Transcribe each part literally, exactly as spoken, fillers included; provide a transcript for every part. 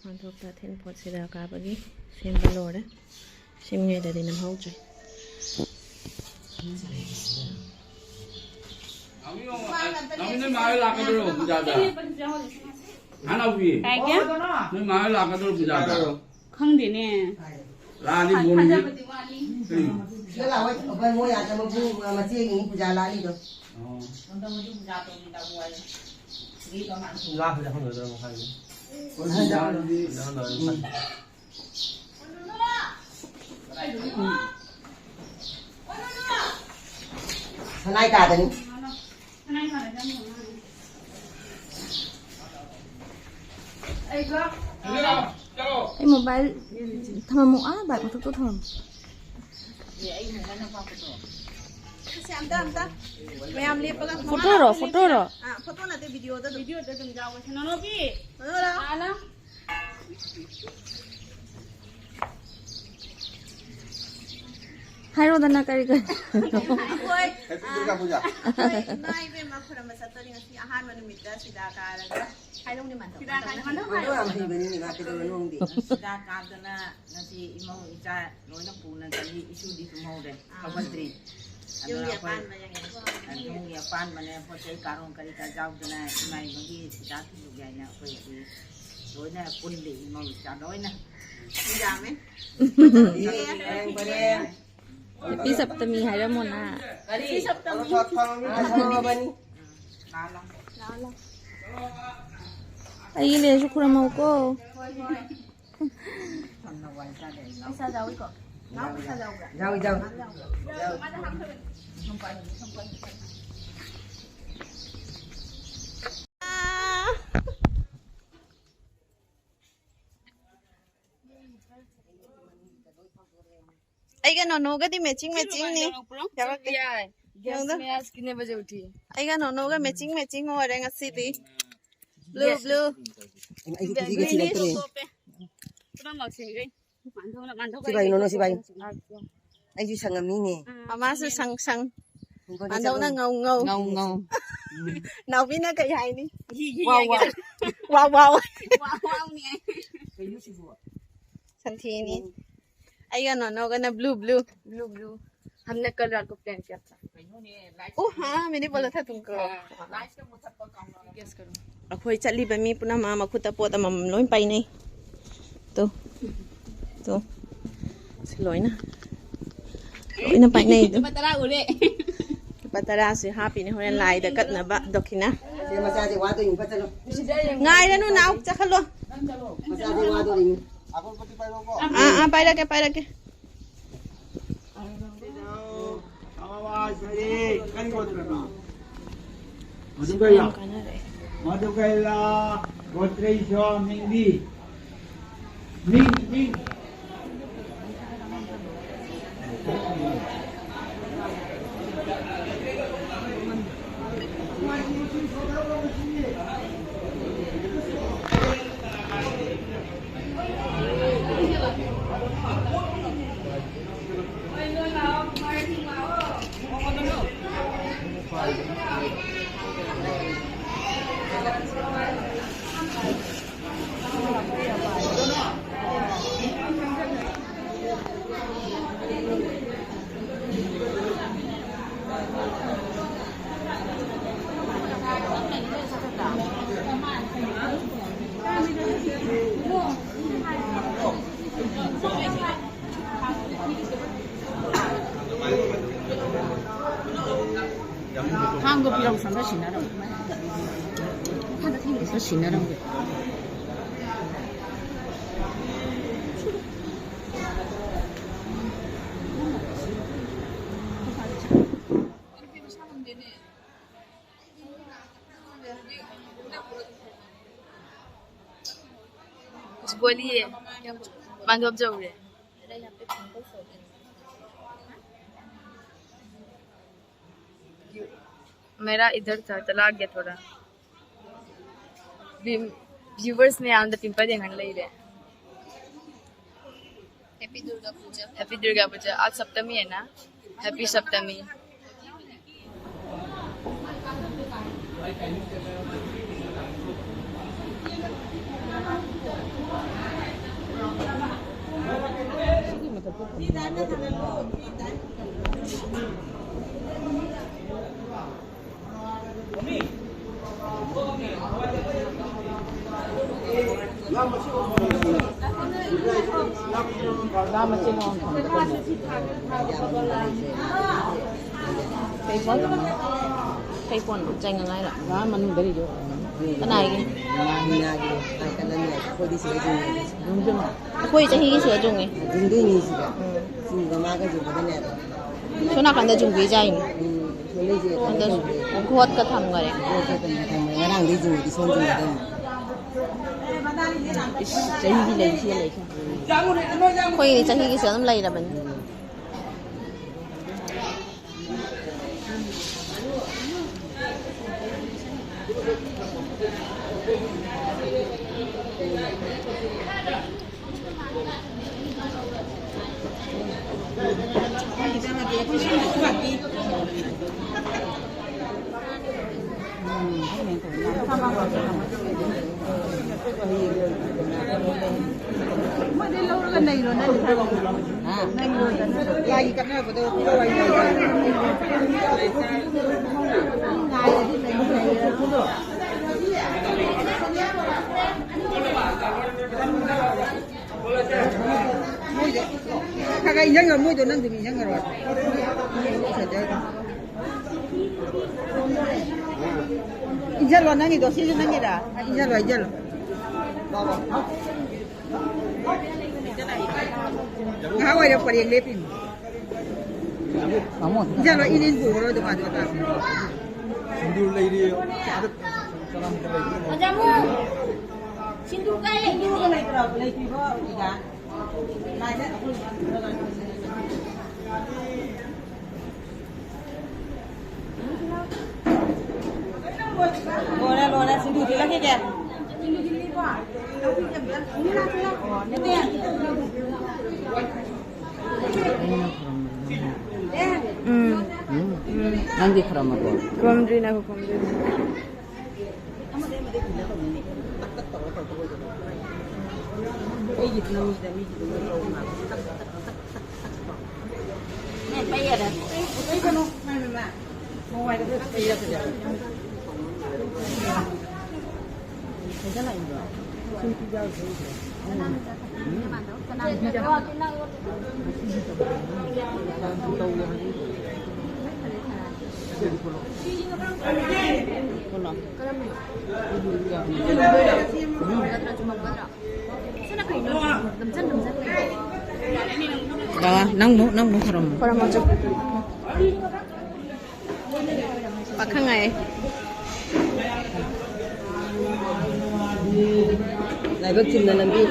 ꯃꯥꯟꯊꯣꯛ ꯇꯥꯊꯦꯟ ꯄꯣꯠꯁꯤꯗ ꯀꯥꯕꯒꯤ ꯁꯦꯝꯕ ꯂꯣꯏꯔꯦ꯫ ꯁꯦꯝꯉꯩꯗꯗꯤ ꯅꯝꯍꯧꯗ꯭ꯔꯦ꯫ ꯅꯥꯎꯃꯤ, ꯅꯣꯏ ꯃꯥ ꯍꯣꯏ ꯂꯥꯛꯀꯗꯣꯏꯔꯣ ꯄꯨꯖꯥꯗ? ꯍꯥ, ꯅꯥꯎꯕꯤ? ꯀꯥꯏꯒꯦ? ꯅꯣꯏ ꯃꯥ ꯍꯣꯏ ꯂꯥꯛꯀꯗꯣꯏꯔꯣ ꯄꯨꯖꯥꯗ? ꯈꯪꯗꯦꯅꯦ꯫ ꯂꯥꯛꯑꯗꯤ ꯕꯣꯟ ꯌꯦꯡ-, ꯀꯔꯤ? ꯁꯤꯗ ꯂꯥꯛꯑꯣ, ꯑꯩꯈꯣꯏ ꯃꯣꯏ ꯑꯥꯗ ꯃꯄꯨ, ꯃꯆꯦꯒꯤ ꯄꯨꯖꯥ ꯂꯥꯛꯏꯗꯣ꯫ ꯑꯣ꯫ ꯂꯥꯛꯄꯗ ꯍꯪꯒꯗ꯭ꯔꯣ ꯍꯥꯏꯕꯅꯤ꯫ ꯁꯅꯥꯏ ꯀꯥꯗꯅꯤ꯫ ꯑꯩ ꯃꯣꯕꯥꯏꯜ ꯊꯝꯃꯝꯃꯣ, ꯑꯥ ꯕꯥꯏꯛ ꯃꯊꯛꯇ ꯊꯝꯃꯝꯃꯣ꯫ ꯑꯁ, ꯑꯝꯇ, ꯑꯝꯇ꯫ ꯐꯣꯇꯣꯔꯣ, ꯐꯣꯇꯣꯔꯣ? ꯑꯥ, ꯐꯣꯇꯣ ꯅꯠꯇꯦ, ꯚꯤꯗꯤꯑꯣꯗ ꯑꯗꯨꯝ꯫ ꯚꯤꯗꯤꯑꯣꯗ ꯑꯗꯨꯝ ꯌꯥꯎꯋꯦ꯫ ꯁꯅꯥꯅꯣꯕꯤ! ꯃꯅꯨꯡ ꯂꯥꯛꯑꯣ꯫ ꯂꯥꯛꯑꯣ, ꯂꯥꯛꯑꯣ꯫ ꯍꯥꯏꯔꯣꯗꯅ ꯀꯔꯤ ꯀꯔꯤ? ꯑꯩꯈꯣꯏ, ꯑ, ꯑꯩꯈꯣꯏ ꯏꯃꯥ ꯏꯕꯦꯝꯃ ꯈꯨꯔꯨꯝꯕ ꯆꯠꯇꯣꯔꯤ ꯉꯁꯤ ꯑꯍꯥꯟꯕ ꯅꯨꯃꯤꯠꯇ ꯁꯤꯗꯥ ꯀꯥꯔꯒ꯫ ꯍꯥꯏꯔꯧꯅꯦ ꯃꯥꯟꯗꯣ꯫ ꯁꯤꯗꯥ ꯀꯥꯔꯒ ꯃꯥꯟꯗꯣ ꯍꯥꯏꯔꯣ꯫ ꯃꯥꯟꯗꯣ ꯌꯥꯝ ꯍꯩꯕꯅꯤꯅꯦ, ꯃꯥ ꯀꯩꯗꯧꯔꯅꯣ ꯈꯪꯗꯦ꯫ ꯁꯤꯗꯥ ꯀꯥꯗꯅ ꯉꯁꯤ ꯏꯃꯧ ꯏꯆꯥ ꯂꯣꯏꯅ ꯄꯨꯅ ꯆꯠꯂꯤ, ꯏꯁꯨꯗꯤ ꯀꯨꯝꯍꯧꯔꯦ, ꯑꯥ꯫ ꯍꯧꯒꯠꯇ꯭ꯔꯤ꯫ ꯑꯗꯨꯅ ꯌꯨꯝꯒꯤ ꯑꯩꯈꯣꯏ ꯑꯄꯥꯟꯕ ꯌꯦꯡꯉꯦ꯫ ꯌꯨꯝꯒꯤ ꯑꯄꯥꯟꯕꯅꯦ, ꯄꯣꯠ ꯆꯩ ꯀꯥꯔꯣꯡ ꯀꯔꯤ ꯀꯔꯥ ꯌꯥꯎꯗꯅ ꯏꯃꯥ ꯏꯕꯒꯤ ꯁꯤꯗꯥ ꯊꯤꯜꯂꯨꯒꯦ ꯍꯥꯏꯅ ꯑꯩꯈꯣꯏ ꯍꯧꯖꯤꯛ ꯂꯣꯏꯅ ꯄꯨꯜꯂꯤ, ꯏꯃꯧ ꯏꯆꯥ ꯂꯣꯏꯅ꯫ ꯌꯥꯝꯃꯦ꯫ ꯌꯥꯝꯕꯅꯦ꯫ ꯍꯦꯄꯤ ꯁꯞꯇꯃꯤ ꯍꯥꯏꯔꯝꯃꯣꯅ꯫ ꯀꯔꯤ? ꯍꯦꯄꯤ ꯁꯞꯇꯃꯤ꯫ ꯊꯝꯃꯕꯅꯤ꯫ ꯂꯥꯛꯑꯣ, ꯂꯥꯛꯑꯣ꯫ ꯑꯩꯒꯤ ꯂꯩꯔꯁꯨ ꯈꯨꯔꯝꯃꯧꯀꯣ꯫ ꯍꯣꯏ, ꯍꯣꯏ꯫ ꯄꯩꯁꯥ ꯌꯥꯎꯏꯀꯣ? ꯅꯥꯎ ꯄꯩꯁꯥ ꯌꯥꯎꯕ꯭ꯔꯥ? ꯌꯥꯎꯏ, ꯌꯥꯎꯏ꯫ ꯃꯥꯅ ꯍꯥꯞꯈ꯭ꯔꯕꯅꯤ꯫ ꯁꯨꯝ ꯄꯥꯏ, ꯁꯨꯝ ꯄꯥꯏ꯫ ꯑꯩꯒ ꯅꯣꯅꯣꯒꯗꯤ matching matchingꯅꯤ꯫ ꯌꯥꯎꯔꯛꯇꯦ꯫ ꯌꯥꯏ꯫ ꯌꯦꯡꯉꯨꯗ꯫ ꯃꯌꯥꯁꯀꯤꯅꯦ ꯕꯖꯦ ꯎꯊꯤ꯫ ꯑꯩꯒ ꯅꯣꯅꯣꯒ matching matching ꯑꯣꯏꯔꯦ ꯉꯁꯤꯗꯤ꯫ Blue, blue꯫ ꯑꯩꯗꯤ ꯈꯨꯖꯤꯒ ꯊꯤꯔꯛꯇ꯭ꯔꯦ꯫ ꯄꯨꯝꯅꯃꯛꯁꯦ ꯃꯥꯟꯊꯣꯛꯅ, ꯃꯥꯟꯊꯣꯛꯅ ꯁꯤ ꯄꯥꯏꯌꯨ, ꯅꯣꯅꯣ, ꯁꯤ ꯄꯥꯏꯌꯨ꯫ ꯑꯩꯁꯨ ꯁꯪꯉꯝꯅꯤꯅꯦ꯫ ꯃꯃꯥꯁꯨ ꯁꯪ ꯁꯪ꯫ ꯃꯥꯟꯗꯧꯅ ꯉꯧ ꯉꯧ꯫ ꯉꯧ ꯉꯧ꯫ ꯅꯥꯎꯕꯤꯅ ꯀꯩ ꯍꯥꯏꯅꯤ? ꯋꯥꯎ, ꯋꯥꯎ꯫ ꯋꯥꯎ, ꯋꯥꯎ꯫ ꯋꯥꯎ, ꯋꯥꯎꯅꯤ꯫ ꯀꯩꯅꯣ ꯁꯤꯕꯨ? ꯁꯟꯊꯤꯅꯤ꯫ ꯑꯩꯒ ꯅꯣꯅꯣꯒꯅ blue, blue꯫ Blue, blue। हमने कल रात को plan किया था। ओ हाँ, मैंने बोला था तुमको। हाँ। Guess करो। ꯑꯩꯈꯣꯏ ꯆꯠꯂꯤꯕ ꯃꯤ ꯄꯨꯝꯅꯃꯛ ꯃꯈꯨꯠꯇ ꯄꯣꯠ ꯑꯃꯃꯝ ꯂꯣꯏ ꯄꯥꯏꯅꯩ꯫ Two, two. ꯁꯤ ꯂꯣꯏꯅ꯫ ꯂꯣꯏꯅ ꯄꯥꯏꯅꯩ ꯑꯗꯨ꯫ ꯂꯨꯄꯥ ꯇꯔꯥ ꯎꯔꯦ꯫ ꯂꯨꯄꯥ ꯇꯔꯥꯁꯦ ꯍꯥꯞꯄꯤꯅꯦ ꯍꯣꯔꯦꯟ ꯂꯥꯏꯗ ꯀꯠꯅꯕ ꯗꯈꯤꯅꯥ꯫ ꯁꯦ ꯃꯆꯥꯁꯦ ꯋꯥꯗꯣꯏꯅꯤ, ꯐꯠ ꯆꯠꯂꯣ꯫ ꯉꯥꯏꯔꯅꯨ ꯅꯥꯎ, ꯆꯠꯈꯠꯂꯣ꯫ ꯃꯆꯥꯁꯦ ꯋꯥꯗꯣꯔꯤꯅꯤ꯫ ꯑꯥ, ꯑꯥ, ꯄꯥꯏꯔꯛꯀꯦ, ꯄꯥꯏꯔꯛꯀꯦ꯫ ꯃꯗꯨꯒꯩꯂꯥ, ꯃꯗꯨꯒꯩꯂꯥ ꯒꯣꯇ꯭ꯔꯩꯁꯣ ꯃꯤꯡꯗꯤ? ꯃꯤꯡ, ꯃꯤꯡ꯫ ꯊꯥꯡꯗꯣ ꯄꯤꯔꯛꯎ, ꯁꯣꯝꯗ ꯁꯤꯟꯅꯔꯝꯒꯦ꯫ ꯁꯤꯟꯅꯔꯝꯒꯦ꯫ कुछ बोलिए, माधव जौरे। मेरा इधर था, चला गया थोड़ा। व्यूअर्स ने आंदा पिंपल देंगन ले रहे। Happy Durga Puja। Happy Durga Puja। आज सप्तमी है ना? Happy सप्तमी। ꯀꯩ ꯄꯣꯠ? ꯀꯩ ꯄꯣꯠꯅꯣ? ꯆꯩꯉꯪ ꯍꯥꯏꯔꯣ? ꯉꯥ ꯃꯅꯨꯡꯗ ꯂꯩꯗꯣ꯫ ꯀꯅꯥꯒꯤ? ꯉꯥꯒꯤ, ꯉꯥꯒꯤ꯫ ꯑꯩꯈꯣꯏꯗꯤ ꯁꯤꯗ ꯌꯨꯡꯉꯦ꯫ ꯌꯨꯡꯗꯣꯏꯅꯣ? ꯑꯩꯈꯣꯏ ꯆꯍꯤꯒꯤ ꯁꯤꯗ ꯌꯨꯡꯉꯦ꯫ ꯌꯨꯡꯗꯣꯏꯅꯤ ꯁꯤꯗ꯫ ꯎꯝ꯫ ꯆꯨꯒ ꯃꯥꯒ ꯌꯨꯡꯕꯗꯅꯦꯕ꯫ ꯁꯣꯝ ꯅꯥꯀꯟꯗ ꯌꯨꯡꯕꯤ ꯌꯥꯏꯅꯦ꯫ ꯎꯝ, ꯁꯣꯝꯗꯩꯁꯦ ꯀꯩꯅꯣ ꯑꯗ ꯌꯨꯡꯕꯤ꯫ ꯒꯣꯠꯀ ꯊꯝꯈꯔꯦ꯫ ꯒꯣꯠꯀ ꯊꯝꯈꯔꯦ꯫ ꯉꯔꯥꯡꯗꯩ ꯌꯨꯡꯉꯗꯤ ꯁꯣꯝ ꯌꯨꯡꯒꯗꯕꯅꯤ꯫ ꯏꯁ, ꯆꯍꯤꯒꯤ ꯂꯩ, ꯁꯤ ꯂꯩ꯫ ꯑꯩꯈꯣꯏ ꯆꯍꯤꯒꯤꯁꯨ ꯑꯗꯨꯝ ꯂꯩꯔꯕꯅꯤ꯫ ꯃꯣꯏꯗꯩ ꯂꯧꯔꯒ ꯅꯩꯔꯣ, ꯅꯪ ꯊꯕꯛ꯫ ꯍꯥ? ꯅꯩꯔꯣꯗꯅ꯫ ꯂꯥꯏꯒꯤ ꯀꯠꯅꯕꯗꯣ ꯄꯤꯔꯛꯑꯣ, ꯑꯩ ꯂꯩꯒꯦ꯫ ꯃꯤ ꯉꯥꯏꯔꯗꯤ ꯅꯩꯔꯣ, ꯅꯩꯔꯣ꯫ ꯃꯣꯏꯗꯣ ꯈꯔ ꯈꯔ ꯏꯟꯖꯟꯈ꯭ꯔꯣ, ꯃꯣꯏꯗꯣ ꯅꯪ ꯑꯗꯨꯝ ꯏꯟꯖꯟꯈ꯭ꯔꯣ꯫ ꯏꯟꯖꯜꯂꯣ, ꯅꯪꯒꯤꯗꯣ, ꯁꯤꯁꯨ ꯅꯪꯒꯤꯔꯥ? ꯏꯟꯖꯜꯂꯣ, ꯏꯟꯖꯜꯂꯣ꯫ ꯉꯥꯏꯍꯥꯛ ꯑꯣꯏꯔꯦ ꯄꯔꯦꯡ ꯂꯦꯞꯄꯤꯅꯤ꯫ ꯏꯟꯖꯜꯂꯣ, ꯏꯟ ꯏꯟ ꯄꯨꯈ꯭ꯔꯣ ꯑꯗꯨꯝ ꯑꯗꯨ ꯑꯗꯥ꯫ ꯁꯤꯟꯗꯨꯔ ꯂꯩꯔꯤ꯫ ꯑꯣꯖꯥ ꯃꯨ, ꯁꯤꯟꯗꯨꯔ ꯀꯥꯏ ꯂꯩꯒꯦ? ꯁꯤꯟꯗꯨꯔꯒ ꯂꯩꯇ꯭ꯔꯣ? ꯂꯩꯇ꯭ꯔꯤꯕꯣ, ꯑꯣꯖꯥ? ꯂꯣꯏꯔꯦ, ꯂꯣꯏꯔꯦ, ꯁꯤꯡꯖꯨ ꯊꯤꯜꯂꯛꯈꯤꯒꯦ꯫ ꯎꯝ꯫ ꯎꯝ꯫ ꯅꯪꯗꯤ ꯈꯔꯝꯃꯕꯣ? ꯈꯨꯔꯨꯝꯗ꯭ꯔꯤ, ꯅꯪ ꯈꯨꯔꯨꯝꯗ꯭ꯔꯤ꯫ ꯅꯪ ꯑꯃꯨꯛ ꯅꯪ ꯑꯃꯨꯛ ꯈꯔꯝꯃꯣ꯫ ꯈꯔꯝꯃꯣ ꯆꯠ꯫ ꯄꯥꯈꯪ ꯍꯥꯏ꯫ ꯂꯥꯏꯕꯛ ꯆꯨꯝꯅ ꯂꯝꯕꯤ꯫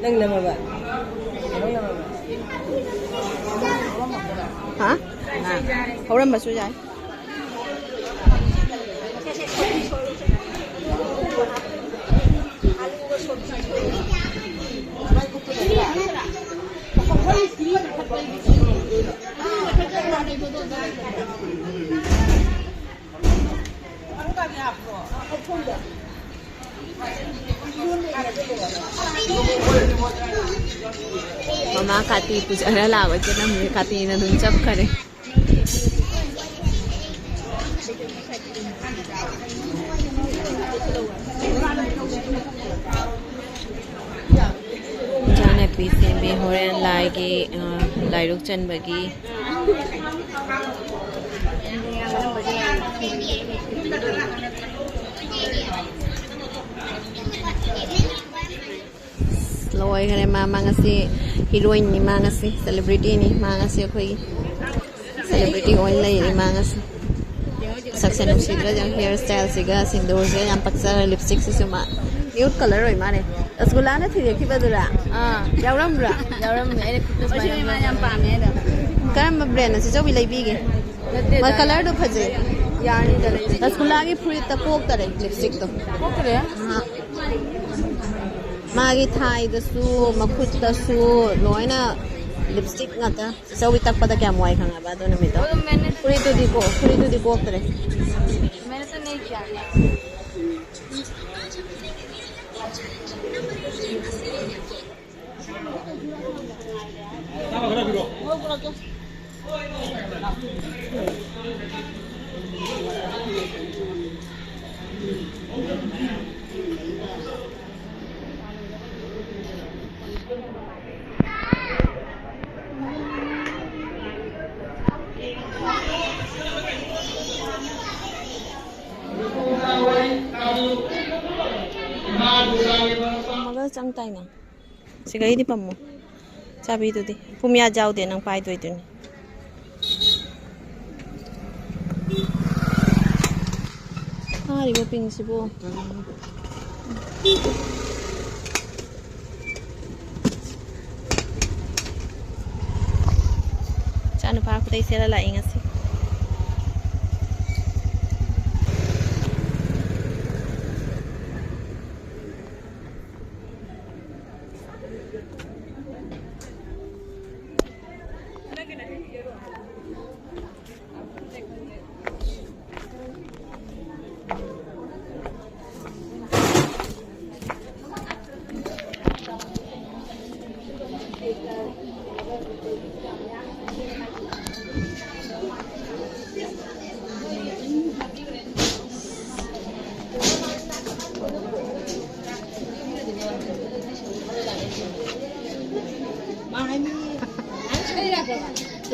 ꯅꯪ ꯅꯝꯃꯕ? ꯅꯪ ꯅꯝꯃꯕ? ꯍꯥ? ꯍꯧꯔꯝꯕꯁꯨ ꯌꯥꯏ꯫ ꯃꯃꯥ ꯀꯥꯇꯤ ꯄꯨꯖꯔ ꯂꯥꯛꯑꯣꯏ ꯆꯠꯂꯝꯃꯦ꯫ ꯀꯥꯇꯤꯅ ꯑꯗꯨꯝ ꯆꯞꯈꯔꯦ꯫ ꯏꯟꯖꯥꯡ ꯅꯥꯄꯤ ꯁꯦꯝꯃꯦ꯫ ꯍꯣꯔꯦꯟ ꯂꯥꯏꯒꯤ, ꯑ, ꯂꯥꯏꯔꯨꯛ ꯆꯟꯕꯒꯤ꯫ ꯂꯣꯏꯈꯔꯦ꯫ ꯃꯥ, ꯃꯥ ꯉꯁꯤ heroine ꯅꯤ, ꯃꯥ ꯉꯁꯤ celebrity ꯅꯤ, ꯃꯥ ꯉꯁꯤ ꯑꯩꯈꯣꯏꯒꯤ celebrity ꯑꯣꯏꯅ ꯂꯩꯔꯦ ꯃꯥ ꯉꯁꯤ꯫ ꯁꯛꯁꯦ ꯅꯨꯡꯁꯤꯗ꯭ꯔꯥ ꯌꯦꯡꯉꯨ, hair style ꯁꯤꯒ, ꯁꯤꯡꯗꯨꯔꯁꯤꯒ ꯌꯥꯝ ꯄꯛꯆꯔꯦ꯫ Lipstick ꯁꯤꯁꯨ ꯃꯥ nude colour ꯑꯣꯏ ꯃꯥꯅꯦ꯫ ꯔꯁꯒꯨꯂꯥꯅ ꯊꯤꯔꯛꯈꯤꯕꯗꯨꯔꯥ? ꯑꯥ꯫ ꯌꯥꯎꯔꯝꯕ꯭ꯔꯥ? ꯌꯥꯎꯔꯝꯃꯦ꯫ ꯑꯩꯅ ꯈꯨꯠꯇ ꯁꯨꯃꯥꯏꯅ ꯃꯥ ꯌꯥꯝ ꯄꯥꯝꯃꯦ ꯍꯥꯏꯗꯣ꯫ ꯀꯔꯝꯕ brand ꯅꯣ ꯆꯤꯆꯧꯕꯤ ꯂꯩꯕꯤꯒꯦ? ꯅꯠꯇꯦ, ꯃꯥ ꯗꯥ colour ꯗꯣ ꯐꯖꯩ꯫ ꯌꯥꯅꯤꯗ ꯂꯩ꯫ ꯔꯁꯒꯨꯂꯥꯒꯤ ꯐꯨꯔꯤꯠꯇ ꯀꯣꯛꯇꯔꯦ lipstick ꯇꯣ꯫ ꯀꯣꯛꯇꯔꯦ? ꯑꯍꯥ꯫ ꯃꯥꯒꯤ ꯊꯥꯏꯗꯁꯨ, ꯃꯈꯨꯠꯇꯁꯨ ꯂꯣꯏꯅ ꯂꯤꯞꯁꯇꯤꯛ ꯉꯥꯛꯇ꯫ ꯆꯧꯕꯤ ꯇꯛꯄꯗ ꯀꯌꯥꯝ ꯋꯥꯏ ꯈꯪꯉꯕ ꯑꯗꯨ ꯅꯨꯃꯤꯠꯇꯣ? ꯑꯗꯨꯝ ꯃꯦꯅꯦꯖ ꯐꯨꯔꯤꯠꯇꯨꯗꯤ ꯀꯣ-, ꯐꯨꯔꯤꯠꯇꯨꯗꯤ ꯀꯣꯛꯇ꯭ꯔꯦ꯫ ꯃꯦꯅꯦꯖ ꯇꯧ ꯅꯩ ꯀꯌꯥ? ꯄꯝꯃꯒ ꯆꯪ ꯇꯥꯏꯅ꯫ ꯁꯤꯒꯩꯗꯤ ꯄꯝꯃꯣ꯫ ꯆꯥꯕꯤꯗꯨꯗꯤ꯫ ꯄꯨꯝꯌꯥ ꯌꯥꯎꯗꯦ ꯅꯪ ꯄꯥꯏꯗꯣꯏꯗꯨꯅꯤ꯫ ꯐꯥꯔꯤꯕ ꯄꯤꯡꯁꯤꯕꯨ꯫ ꯏꯆꯥꯅꯨꯄꯥ ꯈꯨꯗꯩ ꯁꯦꯠꯂ ꯂꯥꯛꯑꯦ ꯉꯁꯤ꯫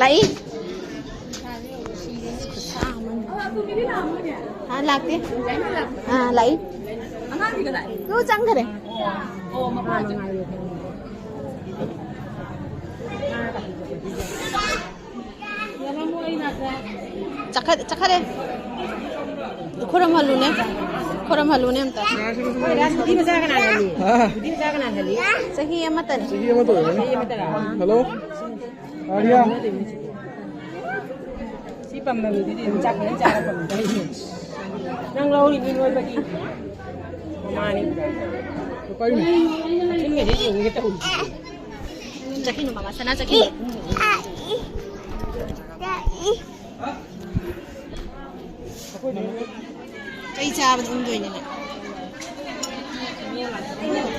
ꯂꯥꯛꯏ꯫ ꯍꯥ, ꯂꯥꯛꯇꯦ꯫ ꯑꯥ, ꯂꯥꯛꯏ꯫ ꯇꯨ ꯆꯪꯈꯔꯦ꯫ ꯆꯠꯈ-, ꯆꯠꯈꯔꯦ꯫ ꯈꯨꯔꯨꯝꯍꯜꯂꯨꯅꯦ꯫ ꯈꯨꯔꯨꯝꯍꯜꯂꯨꯅꯦ ꯑꯝꯇ꯫ ꯅꯨꯄꯤ ꯃꯆꯥ ꯀꯅꯥꯅ ꯍꯜꯂꯤ? ꯍꯥ? ꯅꯨꯄꯤ ꯃꯆꯥ ꯀꯅꯥꯅ ꯍꯜꯂꯤ? ꯆꯍꯤ ꯑꯃꯇꯅꯤ꯫ ꯆꯍꯤ ꯑꯃꯇ ꯑꯣꯏꯔꯝꯒꯅꯤ꯫ ꯆꯍꯤ ꯑꯃꯇꯔꯥ? ꯍꯜꯂꯣ? ꯑꯥꯔꯤꯌꯥ? ꯁꯤ ꯄꯝꯕ ꯃꯤꯗꯨꯗꯤ ꯑꯗꯨꯝ ꯆꯥꯛ ꯐꯖꯅ ꯆꯥꯔ ꯄꯝꯕ ꯍꯩꯅꯤ꯫ ꯅꯪ ꯂꯧꯔꯤꯕꯤ ꯅꯣꯏꯕꯒꯤ ꯃꯃꯥꯅꯤ꯫ ꯆꯠꯈꯤꯅꯨ, ꯃꯃꯥ, ꯁꯅꯥ, ꯆꯠꯈꯤꯅꯨ꯫ ꯆꯩ ꯆꯥꯕꯗ ꯎꯪꯗꯣꯏꯅꯤꯅꯦ꯫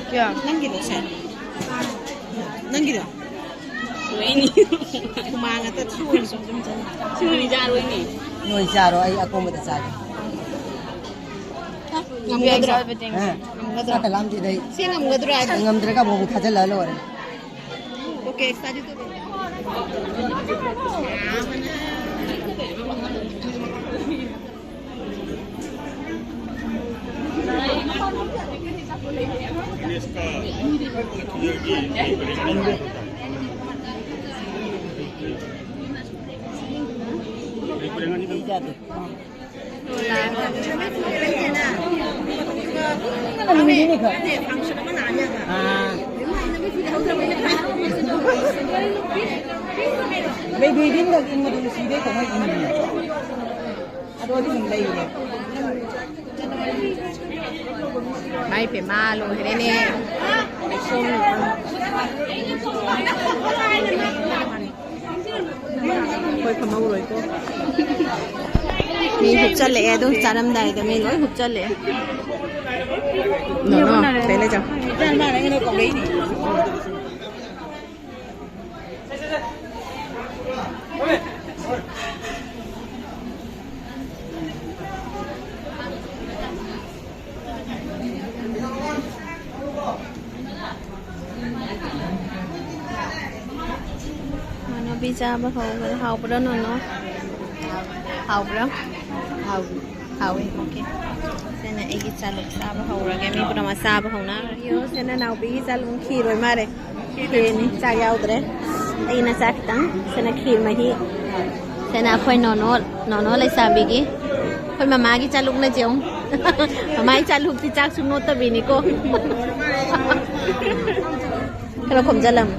ꯀꯌꯥ? ꯅꯪꯒꯤꯗꯣ ꯁꯦ꯫ ꯅꯪꯒꯤꯗꯣ? ꯂꯣꯏꯅꯤ꯫ ꯍꯨꯃꯥꯡ ꯉꯥꯛꯇ ꯊꯣꯛꯑꯦ꯫ ꯁꯨꯝ ꯁꯨꯝ ꯆꯪꯉꯦ꯫ ꯁꯤ ꯅꯣꯏ ꯆꯥꯔꯣꯏꯅꯦ꯫ ꯅꯣꯏ ꯆꯥꯔꯣ, ꯑꯩ ꯑꯀꯣꯝꯕꯗ ꯆꯥꯒꯦ꯫ ꯉꯝꯒꯗ꯭ꯔꯣ? ꯍꯥ? ꯉꯝꯒꯗ꯭ꯔꯣ? ꯆꯥꯛꯀ ꯂꯥꯝꯗꯦꯗ ꯑꯩ꯫ ꯁꯤ ꯉꯝꯒꯗ꯭ꯔꯣ ꯍꯥꯏꯕ? ꯉꯝꯗ꯭ꯔꯒ ꯑꯃꯨꯛ ꯊꯥꯖꯤꯜꯂꯛꯑ ꯂꯣꯏꯔꯦ꯫ ꯑꯣꯀꯦ, ꯁꯥꯗꯤ ꯇꯧ꯫ ꯃꯥꯏ ꯄꯦꯝꯃ, ꯂꯣꯏꯔꯦꯅꯦ꯫ ꯑꯩꯈꯣꯏ ꯐꯝꯍꯧꯔꯣꯏꯀꯣ꯫ ꯃꯤ ꯍꯨꯞꯆꯜꯂꯛꯑꯦ, ꯑꯗꯨꯝ ꯆꯥꯔꯝꯗꯥꯏꯗ ꯃꯤ ꯂꯣꯏ ꯍꯨꯞꯆꯜꯂꯛꯑꯦ꯫ ꯅꯣ, ꯅꯣ, ꯁꯤꯗꯩ ꯂꯩ ꯆꯪꯉꯣ꯫ ꯅꯣꯅꯣꯕꯤ ꯆꯥꯕ ꯍꯧꯈ꯭ꯔꯦ꯫ ꯍꯥꯎꯕ꯭ꯔꯣ ꯅꯣꯅꯣ? ꯍꯥꯎꯕ꯭ꯔꯣ? ꯍꯥꯎ-, ꯍꯥꯎꯋꯦ꯫ ꯑꯣꯀꯦ꯫ ꯁꯤꯅ ꯑꯩꯒꯤ ꯆꯥꯂꯨꯛ ꯆꯥꯕ ꯍꯧꯔꯒꯦ꯫ ꯃꯤ ꯄꯨꯝꯅꯃꯛ ꯆꯥꯕ ꯍꯧꯅꯈ꯭ꯔꯦ꯫ ꯌꯣ, ꯁꯤꯅ ꯅꯥꯎꯕꯤꯒꯤ ꯆꯥꯂꯨꯛ ꯈꯤꯔ ꯑꯣꯏ ꯃꯥꯜꯂꯦ꯫ ꯈꯦꯅꯤ, ꯆꯥꯛ ꯌꯥꯎꯗ꯭ꯔꯦ꯫ ꯑꯩꯅ ꯆꯥꯛ ꯈꯤꯇꯪ, ꯁꯤꯅ ꯈꯤꯔ ꯃꯍꯤ꯫ ꯁꯤꯅ ꯑꯩꯈꯣꯏ ꯅꯣꯅꯣ, ꯅꯣꯅꯣ ꯂꯩꯁꯥꯕꯤꯒꯤ꯫ ꯑꯩꯈꯣꯏ ꯃꯃꯥꯒꯤ ꯆꯥꯂꯨꯛꯅ ꯆꯦꯡ꯫ ꯃꯃꯥꯒꯤ ꯆꯥꯂꯨꯛꯇꯤ ꯆꯥꯛꯁꯨ ꯅꯣꯠꯇꯕꯤꯅꯤꯀꯣ꯫ ꯈꯔ ꯈꯣꯝꯖꯜꯂꯝꯃꯨ꯫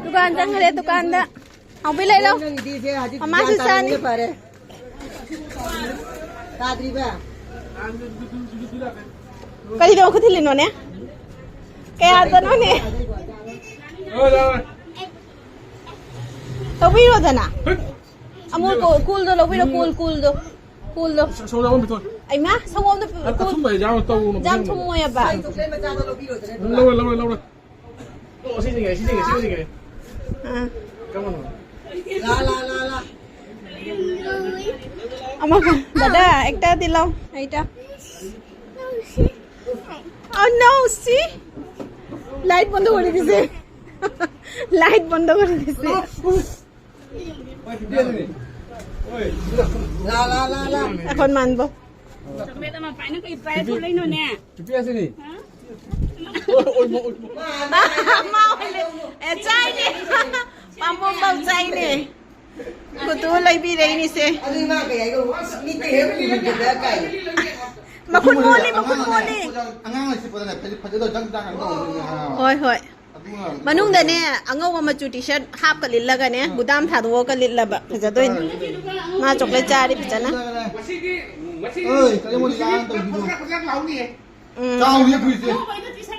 ꯗꯨꯀꯥꯟ ꯆꯪꯈ꯭ꯔꯦ, ꯗꯨꯀꯥꯟꯗ꯫ ꯍꯥꯎꯕꯤ ꯂꯩꯔꯣ꯫ ꯅꯪꯒꯤꯗꯤ ꯏꯆꯦ ꯍꯧꯖꯤꯛ ꯃꯃꯥꯁꯨ ꯒ꯭ꯌꯥꯟ ꯇꯥꯔꯕꯅꯤꯅ ꯆꯥꯅꯤ꯫ ꯐꯔꯦ꯫ ꯇꯥꯗ꯭ꯔꯤꯕ? ꯀꯔꯤꯗ ꯃꯈꯨꯠ ꯊꯤꯜꯂꯤꯅꯣꯅꯦ? ꯀꯌꯥꯗꯅꯣꯅꯦ? ꯂꯧꯕꯤꯔꯣꯗꯅ꯫ ꯑꯃꯨꯜ ꯀꯣ-, ꯀꯨꯜꯗꯣ ꯂꯧꯕꯤꯔꯣ, ꯀꯨꯜ, ꯀꯨꯜꯗꯣ꯫ ꯀꯨꯜꯗꯣ꯫ ꯁ-, ꯁꯣꯝꯗ ꯑꯃꯨꯟ ꯄꯤꯊꯣꯛ꯫ ꯑꯩꯃ, ꯁꯪꯒꯣꯝꯗ ꯑ-, ꯀꯨꯜ-, ꯑꯊꯨꯝꯕ ꯍꯦꯟꯖꯥꯡ ꯇꯧꯔꯨꯅꯨ, ꯌꯥꯝ ꯄꯤꯊꯣꯛꯅꯨ꯫ ꯊꯨꯝꯃꯣꯏ ꯍꯥꯏꯕ꯫ ꯆꯣꯀ꯭ꯂꯦꯠ ꯃꯆꯥꯗꯣ ꯂꯧꯕꯤꯔꯣꯗꯅ꯫ ꯂꯧꯔꯦ, ꯂꯧꯔꯦ, ꯂꯧꯔꯦ꯫ ꯑꯣ, ꯁꯤꯁꯤꯡꯉꯦ, ꯁꯤꯁꯤꯡꯉꯦ, ꯁꯤꯁꯤꯡꯉꯦ꯫ ꯑꯥ꯫ ꯀꯃꯥꯏꯅ? ꯂꯥ, ꯂꯥ, ꯂꯥ, ꯂꯥ꯫ ꯑꯃ, দাদা, একটা দিলাও, এইটা। Oh no, see? লাইট বন্ধ করে দিছে। লাইট বন্ধ করে দিছে। লা, লা, লা, লা। এখন মানবো। ꯆꯣꯀ꯭ꯂꯦꯠ ꯑꯃ ꯄꯥꯏꯅ ꯀꯩ ꯄꯥꯏꯔ ꯊꯣꯛꯂꯛꯏꯅꯣꯅꯦ? ꯅꯨꯄꯤ ꯑꯁꯤꯅꯤ꯫ ꯍꯥ? ꯑꯣꯏꯃ, ꯑꯣꯏꯃ꯫ ꯃꯥ ꯑꯣꯏꯅ-, ꯑꯦ, ꯆꯥꯏꯅꯦ꯫ ꯄꯥꯝꯕꯣꯝꯐꯥꯎ ꯆꯥꯏꯅꯦ꯫ ꯀꯨꯇꯨ ꯂꯩꯕꯤꯔꯛꯏꯅꯤꯁꯦ꯫ ꯑꯗꯨ ꯏꯃꯥ ꯀꯩ ꯍꯥꯏꯅꯣ? ꯑꯁ, ꯃꯤꯠꯇ ꯍꯦꯛ ꯎꯕꯗ ꯀꯥꯏ꯫ ꯃꯈꯨꯠ ꯃꯣꯠꯂꯤ, ꯃꯈꯨꯠ ꯃꯣꯠꯂꯤ꯫ ꯑꯉꯥꯡ ꯂꯩꯁꯤꯛꯄꯗꯅꯦ ꯐꯖ-, ꯐꯖꯗꯧ ꯖꯪ ꯖꯪ ꯇꯧꯕꯅꯦ ꯍꯥꯏꯕ꯫ ꯍꯣꯏ, ꯍꯣꯏ꯫ ꯑꯗꯨꯅ ꯃꯅꯨꯡꯗꯅꯦ ꯑꯉꯧꯕ ꯃꯆꯨ ꯇꯤ ꯁꯔꯠ ꯍꯥꯞꯀ ꯂꯤꯠꯂꯒꯅꯦ, ꯒꯨꯗꯥꯝ ꯊꯥꯗꯣꯛꯑꯒ ꯂꯤꯠꯂꯕ ꯐꯖꯗꯣꯏꯅꯤ꯫ ꯃꯥ ꯆꯣꯀ꯭ꯂꯦꯠ ꯆꯥꯔꯤ ꯐꯖꯅ꯫ ꯑꯣꯏ, ꯀꯔꯤ ꯃꯣꯏ ꯂꯥꯟ ꯇꯧꯔꯤꯗꯣ? ꯎꯝ꯫ ꯆꯥꯎꯔꯤ ꯐꯨꯔꯤꯠꯁꯦ꯫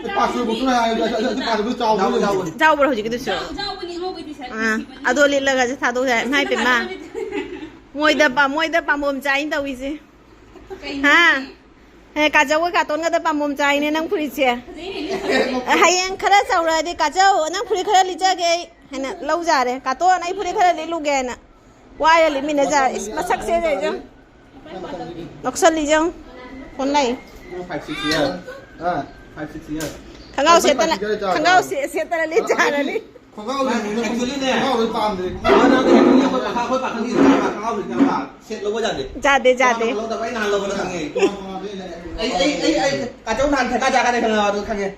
ꯑꯦ, ꯄꯥꯁꯣꯏ ꯕꯣꯛꯁꯣꯏ ꯍꯥꯏꯔꯗꯤ ꯑꯁ, ꯑꯁ, ꯑꯁ, ꯄꯥꯁꯣꯏ ꯆꯥꯎꯕ ꯂꯩ꯫ ꯆꯥꯎꯕ꯭ꯔꯣ ꯍꯧꯖꯤꯛꯀꯤꯗꯨꯁꯨ? ꯑꯥ, ꯑꯗꯣ ꯂꯤꯠꯂꯒꯁꯦ ꯊꯥꯗꯣꯛ ꯌꯥꯏ꯫ ꯏꯃꯥ ꯏꯄꯦꯝꯃ꯫ ꯃꯣꯏꯗ ꯄꯥ-, ꯃꯣꯏꯗ ꯄꯥꯝꯕꯣꯝ ꯆꯥꯏꯅ ꯇꯧꯏꯁꯦ꯫ ꯍꯥ? ꯑꯦ, ꯀꯥꯖꯧꯒ ꯀꯥꯇꯣꯟꯒꯗ ꯄꯥꯝꯕꯣꯝ ꯆꯥꯏꯅꯦ ꯅꯪ ꯐꯨꯔꯤꯠꯁꯦ꯫ ꯍꯌꯦꯡ ꯈꯔ ꯆꯥꯎꯔꯛꯑꯗꯤ, "ꯀꯥꯖꯧ, ꯅꯪ ꯐꯨꯔꯤꯠ ꯈꯔ ꯂꯤꯠꯆꯒꯦ ꯑꯩ" ꯍꯥꯏꯅ ꯂꯧꯖꯥꯔꯦ꯫ "ꯀꯥꯇꯣꯟ, ꯑꯩ ꯐꯨꯔꯤꯠ ꯈꯔ ꯂꯤꯠꯂꯨꯒꯦ" ꯍꯥꯏꯅ꯫ ꯋꯥꯏꯔ ꯂꯤꯠꯃꯤꯟꯅꯖꯥꯔꯦ꯫ ꯏꯁ, ꯃꯁꯛꯁꯦ ꯌꯦꯡꯉꯨ꯫ ꯂꯧꯁꯜꯂꯤꯁꯦ ꯌꯦꯡꯉꯨ꯫ ꯐꯣꯟ ꯂꯥꯛꯏ꯫ ꯅꯪ five six year꯫ ꯑꯥ꯫ Five six year꯫ ꯈꯪꯒꯥꯎ ꯁꯦꯠꯇꯅ, five six year ꯆꯥꯎꯔꯦ꯫ ꯈꯪꯒꯥꯎ ꯁꯦ-, ꯁꯦꯠꯇꯅ ꯂꯤꯠ ꯆꯥꯔꯅꯤ꯫ ꯈꯣꯡꯒ꯭ꯔꯥꯎ ꯂꯩꯕꯅꯤꯅ ꯑꯩꯈꯣꯏ-, actually-ꯅꯦ, ꯈꯣꯡꯒ꯭ꯔꯥꯎ ꯂꯣꯏ ꯄꯥꯝꯗ꯭ꯔꯦ꯫ ꯃꯥꯅ ꯑꯩꯈꯣꯏ ꯄꯥꯈꯪ-, ꯑꯩꯈꯣꯏ ꯄꯥꯈꯪꯒꯤ ꯈꯣꯡꯒ꯭ꯔꯥꯎ ꯁꯦꯠ ꯂꯧꯕ ꯌꯥꯗꯦ꯫ ꯌꯥꯗꯦ, ꯌꯥꯗꯦ꯫ ꯇꯣꯉꯥꯟ ꯇꯣꯉꯥꯟ ꯂꯧꯗꯕ ꯑꯩ ꯅꯍꯥꯟ ꯂꯧꯕꯗ ꯈꯪꯉꯦ꯫ ꯇꯣꯉꯥꯟ ꯇꯣꯉꯥꯟ ꯂꯣꯏ ꯂꯩꯔꯦ꯫ ꯑꯩ, ꯑꯩ, ꯑꯩ, ꯑꯩ ꯀꯥꯆꯧ ꯅꯍꯥꯟ ꯊꯦꯀꯥ ꯆꯥꯒꯅꯤ ꯈꯪꯉꯦ, ꯑꯗꯨ ꯈꯪꯉꯦ꯫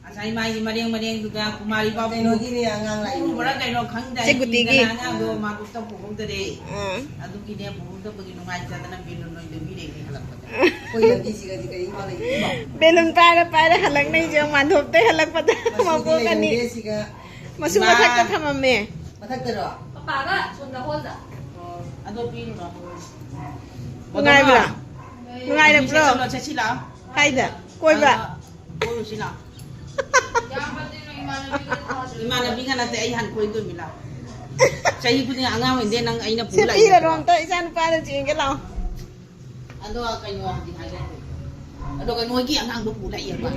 ꯉꯁꯥꯏ ꯃꯥꯒꯤ ꯃꯔꯦꯡ ꯃꯔꯦꯡꯗꯨꯗ ꯀꯨꯃꯥꯔꯤ ꯄꯥꯎ ꯀꯩꯅꯣꯒꯤꯅꯦ ꯑꯉꯥꯡ ꯂꯥꯛꯏꯗꯣ꯫ ꯎꯕ꯭ꯔꯥ ꯀꯩꯅꯣ ꯈꯪꯗꯦ꯫ ꯆꯦ ꯒꯨꯇꯤꯒꯤ꯫ ꯑꯉꯥꯡꯗꯣ ꯃꯥ ꯄꯨꯛꯇ ꯄꯨꯍꯧꯗ꯭ꯔꯦ꯫ ꯑꯥ꯫ ꯑꯗꯨꯒꯤꯅꯦ ꯄꯨꯍꯧꯗꯕꯒꯤ ꯅꯨꯡꯉꯥꯏꯇꯗꯅ ꯕꯦꯂꯨꯟ ꯑꯣꯏꯅ ꯂꯩꯕꯤꯔꯦ ꯍꯜꯂꯛꯄꯗ꯫ ꯑꯩꯈꯣꯏ ꯂꯝꯕꯤꯁꯤꯒꯗꯤ ꯀꯔꯤꯝ ꯃꯥꯟꯅꯗꯦ꯫ ꯕꯦꯂꯨꯟ ꯄꯥꯏꯔ ꯄꯥꯏꯔ ꯍꯜꯂꯛꯅꯩꯁꯦ ꯃꯥꯟꯗꯣꯞꯇꯩ ꯍꯜꯂꯛꯄꯗ꯫ ꯃꯁꯤꯗꯤ ꯃꯕꯣꯛ ꯑꯅꯤ꯫ ꯂꯩꯔꯝꯗꯦ ꯁꯤꯒ꯫ ꯃꯁꯨ ꯏꯃꯥ꯫ ꯃꯊꯛꯇ ꯊꯝꯃꯝꯃꯦ꯫ ꯃꯊꯛꯇꯔꯣ? ꯄꯄꯥꯒ ꯁꯣꯝꯗ ꯍꯣꯜꯗ꯫ ꯑꯣ, ꯑꯗꯣ ꯄꯤꯔꯨꯔꯣ꯫ ꯅꯨꯡꯉꯥꯏꯕ꯭ꯔꯥ? ꯅꯨꯡꯉꯥꯏꯔꯛꯄ꯭ꯔꯣ? ꯆꯠꯂꯣ, ꯆꯠꯁꯤ ꯂꯥꯛꯑꯣ꯫ ꯀꯥꯏꯗ? ꯀꯣꯏꯕ? ꯑ, ꯀꯣꯏꯔꯨꯁꯤ ꯂꯥꯛꯑꯣ꯫ ꯏꯃꯥꯟꯅꯕꯤꯒ ꯅꯠꯇꯦ, ꯑꯩ ꯍꯥꯟꯅ ꯀꯣꯏꯗꯣꯏꯃꯤ ꯂꯥꯛꯑꯣ꯫ ꯆꯍꯤ ꯈꯨꯗꯤꯡ ꯑꯉꯥꯡ ꯑꯣꯏꯗꯦ ꯅꯪ ꯑꯩꯅ ꯄꯨ ꯁꯦ ꯂꯥꯛꯏ ꯄꯤꯔꯔꯣ ꯅꯠꯇ꯭ꯔꯣ? ꯑꯝꯇ, ꯏꯆꯥ ꯅꯨꯄꯥꯗ ꯆꯦꯟꯒꯦ ꯂꯥꯛꯑꯣ꯫ ꯑꯗꯣ ꯀꯩꯅꯣ ꯍꯧꯖꯤꯛ ꯍꯥꯏꯒꯦ꯫ ꯑꯗꯨꯒ ꯅꯣꯏꯒꯤ ꯑꯉꯥꯡꯗꯣ ꯄꯨ ꯂꯥꯛꯏꯕ꯫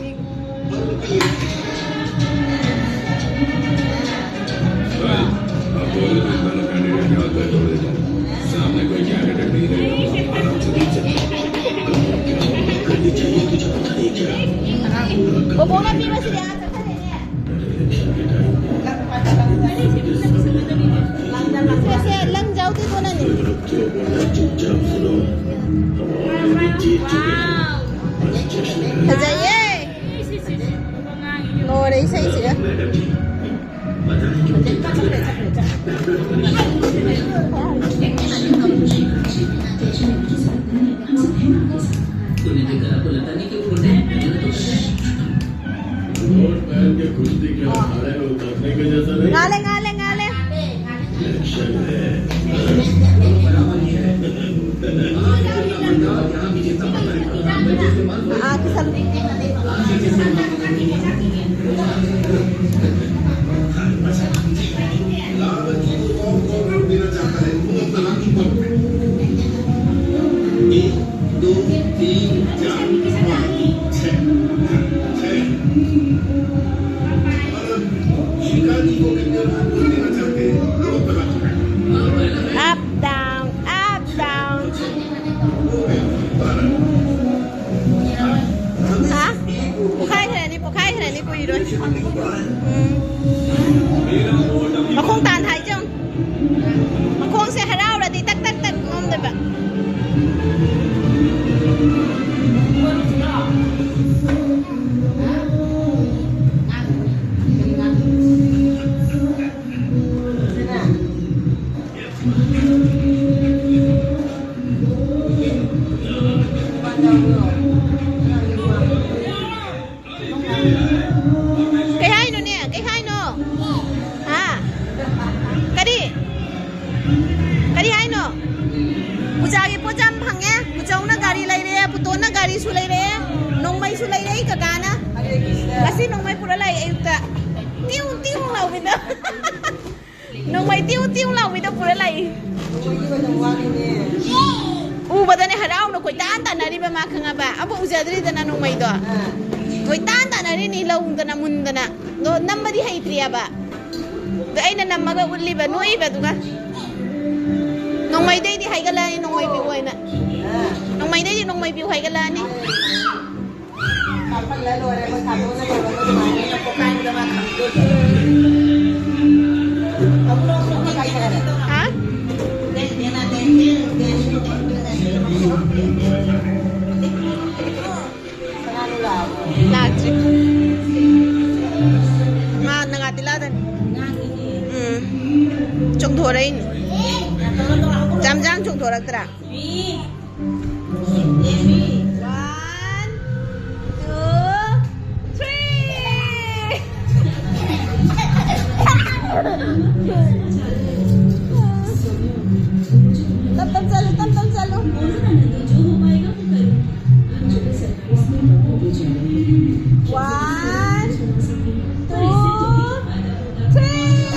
ꯕꯣꯕꯣꯅ ꯄꯤꯕꯁꯤꯗꯤ ꯑꯥ ꯆꯠꯈ꯭ꯔꯦꯅꯦ꯫ ꯁꯦ, ꯁꯦ, ꯂꯪ ꯌꯥꯎꯗꯦ ꯀꯣꯟꯅꯅꯤ꯫ ꯐꯖꯩꯌꯦ꯫ ꯂꯣꯏꯔꯦ ꯏꯁꯩꯁꯤꯒ꯫ ꯉꯥꯜꯂꯦ, ꯉꯥꯜꯂꯦ, ꯉꯥꯜꯂꯦ꯫ ꯑꯥ, ꯀꯤꯁꯜꯂꯨ꯫ Up, down, up, down. ꯍꯥ? ꯄꯣꯛꯈꯥꯏꯈ꯭ꯔꯅꯤ, ꯄꯣꯛꯈꯥꯏꯈ꯭ꯔꯅꯤ, ꯀꯨꯏꯔꯣꯏ꯫ ꯎꯝ꯫ ꯃꯈꯣꯡ ꯇꯥꯟ ꯊꯥꯏ ꯆꯪ꯫ ꯃꯈꯣꯡꯁꯦ ꯍꯔꯥꯎꯔꯗꯤ ꯇꯛ ꯇꯛ ꯇꯛ ꯅꯣꯝꯗꯣꯏꯕ꯫ ꯀꯩ ꯍꯥꯏꯅꯣꯅꯦ? ꯀꯩ ꯍꯥꯏꯅꯣ? ꯍꯥ? ꯅꯣꯡꯃꯩ ꯇꯤꯎ ꯇꯤꯎ ꯂꯥꯎꯕꯤꯗꯣ ꯄꯨꯔ ꯂꯥꯛꯏ꯫ ꯎꯕꯗꯅꯦ ꯍꯔꯥꯎꯅ ꯀꯣꯏꯇꯥꯟ ꯇꯥꯟꯅꯔꯤꯕ ꯃꯥ, ꯈꯪꯉꯕ? ꯑꯃꯨꯛ ꯎꯖꯗ꯭ꯔꯤꯗꯅ ꯅꯣꯡꯃꯩꯗꯣ꯫ ꯀꯣꯏꯇꯥꯟ ꯇꯥꯟꯅꯔꯤꯅꯤ ꯂꯧꯗꯅ ꯃꯨꯟꯗꯅ꯫ ꯑꯗꯣ ꯅꯝꯕꯗꯤ ꯍꯩꯇ꯭ꯔꯤꯑꯕ꯫ ꯑꯗꯣ ꯑꯩꯅ ꯅꯝꯃꯒ ꯎꯠꯂꯤꯕ ꯅꯣꯛꯏꯕꯗꯨꯒ꯫ ꯅꯣꯡꯃꯩꯗꯩꯗꯤ ꯍꯥꯏꯒꯠꯂꯛꯑꯅꯤ ꯅꯣꯡꯃꯩ ꯄꯤꯌꯨ ꯍꯥꯏꯅ꯫ ꯅꯣꯡꯃꯩꯗꯩꯗꯤ ꯅꯣꯡꯃꯩ ꯄꯤꯌꯨ ꯍꯥꯏꯒꯠꯂꯛꯑꯅꯤ꯫ ꯀꯥꯞꯍꯜꯂ ꯂꯣꯏꯔꯦ, ꯑꯩꯈꯣꯏ ꯁꯥꯗꯣꯛꯅ ꯇꯧꯔꯒ ꯑꯗꯨꯃꯥꯏꯅ ꯄꯣꯛꯈꯥꯏꯕꯗ ꯃꯥ ꯈꯪꯗꯣꯏꯕ꯫ ꯍꯥ? ꯂꯥꯛꯇ꯭ꯔꯤ꯫ ꯃꯥ ꯅꯪ ꯑꯥ ꯇꯤꯂꯥꯗꯅꯤ꯫ ꯎꯝ꯫ ꯆꯣꯡꯊꯣꯔꯛꯏꯅꯤ꯫ ꯖꯥꯝ ꯖꯥꯝ ꯆꯣꯡꯊꯣꯔꯛꯇ꯭ꯔꯥ? One, two, three. ꯇꯞ ꯇꯞ ꯆꯠꯂꯨ, ꯇꯞ ꯇꯞ ꯆꯠꯂꯨ꯫ One, two, three.